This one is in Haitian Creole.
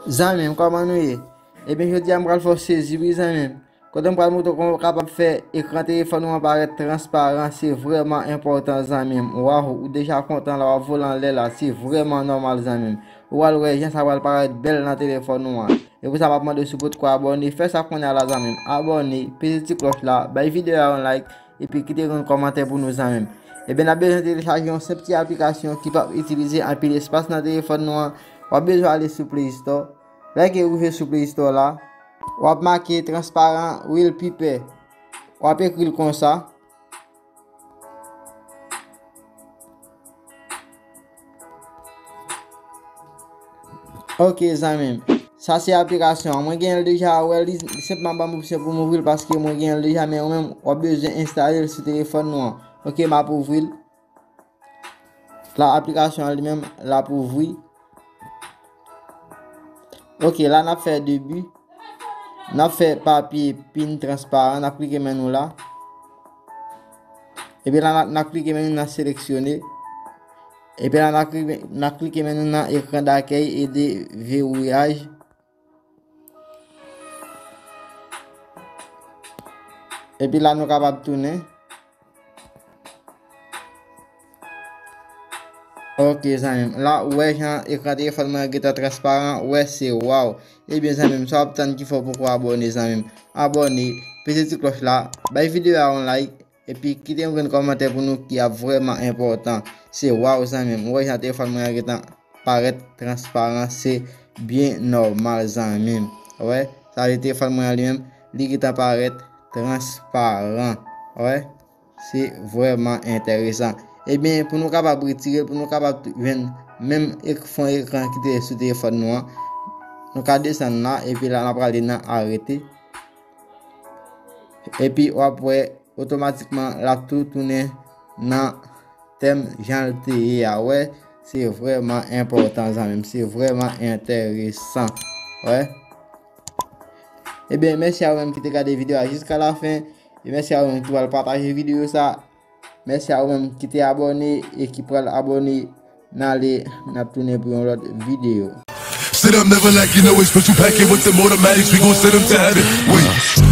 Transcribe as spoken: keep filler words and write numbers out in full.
Zanmi m, kòman nou ye? Ebyen, jodi a m pral fè w sezi wi, zanmi m. Kote m pral montre w kòman w kapab fè ekran telefòn ou an parèt transparan, se vrèman enpòtan, zanmi m. Waw, ou deja kontan la, w ap vole anlè la, se vrèman nòmal, zanmi m. Ou pral wè jan sa pral parèt bèl nan telefòn ou an. E pou sa, m ap mande w si w potko abòne, fè sa kounye a la, zanmi m. Abòne, peze ti klòch la, bay videyo a yon like, epi kite yon kòmantè pou nou, zanmi m. Ebyen, n ap bezwen telechaje yon senp ti aplikasyon ki p ap itilize anpil espas nan telefòn nou an. W ap bezwen ale sou Play Store. Lè ke w rive sou Play Store la, w ap make transparan wallpaper. W ap ekri l konsa. Ok, zanmi m. Sa se aplikasyon an. Mwen genyen l deja, wè li senpman ban m opsyon pou m ouvri l paske mwen genyen l deja, men ou menm, w ap bezwen enstale l sou telefòn nou an. Ok, m ap ouvri l. La, aplikasyon an li menm, l ap ouvri. Ok, la n ap fè debi. N ap fè papye pin transparan, n ap klike men nou la. Epi la, n ap, n ap klike men nou nan seleksyone. Epi la, n ap klike, n ap klike men nou nan ekran dakèy e de veriyaj. Epi la, nou kapab tounen. Ok, zanmi m. La, ou wè jan ekran telefòn mwen an gentan transparan, ou wè se waw. Ebyen, zanmi m, sa w ap tann ki fè w poko abòne, zanmi m. Abòne, peze ti klòch la, bay videyo a yon like, epi kite yon grenn kòmantè pou nou ki ap vrèman enpòtan. Se waw, zanmi m. Ou wè jan telefòn mwen an gentan parèt transparan, se byen nòmal, zanmi m. Ou wè, sa vle di telefòn mwen an li menm, li gentan parèt transparan. Ou wè? Se vrèman enteresan. Ebyen, pou nou kapab retire l, pou nou kapab t-, jwenn menm ek-, fon ekran ki te sou telefòn nou an, nou ka desann la, epi la, n ap prale nan arete. Epi, w ap wè, otomatikman, l ap tou tounen nan tèm jan l te ye a. Wè, se vrèman enpòtan, zanmi m. Se vrèman enteresan. Wè. Ebyen, mèsi a ou menm ki te gade videyo a jiska lafen. E mèsi a ou menm ki pral pataje videyo sa. Mèsi a ou menm ki te abòne e ki pral abòne. N ale, n ap tounen pou yon lòt videyo. Sit up, never lack, you know it's special packet with them automatics, we gon' send them to heaven. Wait.